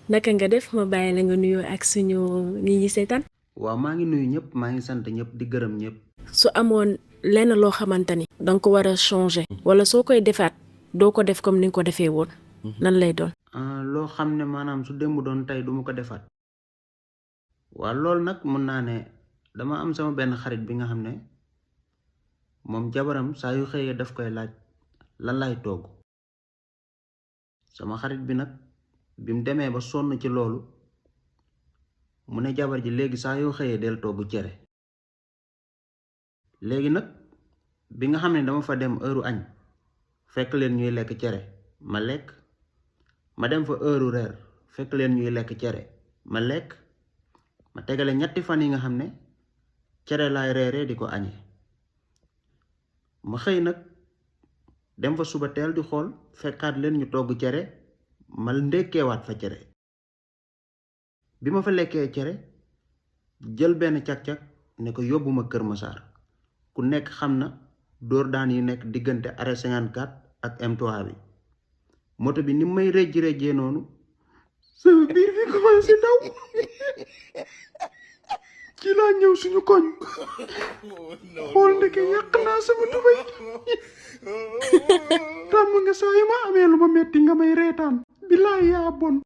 naka nga def ma bàyyi la nga nuyoo ak suñu nit ñi seetaan. waaw maa ngi nuyu ñëpp maa ngi sant ñëpp di gërëm ñëpp. su amoon lenn loo xamante ni danga ko war a changer wala soo koy defaat doo ko def comme ni nga ko defee woon lan lay doon. loo xam ne maanaam su démb doon tey duma ko defaat. waaw loolu nag mun naa ne dama am sama benn xarit bi nga xam ne moom jabaram saa yu xëyee daf koy laaj lan lay togg. sama xarit bi nag bi mu demee ba sonn ci loolu mu ne jabar ji léegi saa yoo xëyee del togg cere. léegi nag bi nga xam ne dama fa dem heure añ fekk leen ñuy lekk cere ma lekk, ma dem fa heure reer fekk leen ñuy lekk cere ma lekk, ma tegale 3 fan yi nga xam ne cere laay reeree di ko añee. ma xëy nag dem fa suba teel di xool fekkaat leen ñu togg cere ma ndekkeewaat fa cere. bi ma fa lekkee cere jël benn cag-cag ne ko yóbbu ma Kër Massar. ku nekk xam na dóor daan yi nekk diggante arrêt 54 ak M3 bi. moto bi ni may rejjee noonu sama biir bi commencé daw ci laa ñëw suñu koñ xool ndeke yàq naa sama tubay. tàmm nga saa yu ma amee lu ma metti nga may reetaan bilaay yaa bon.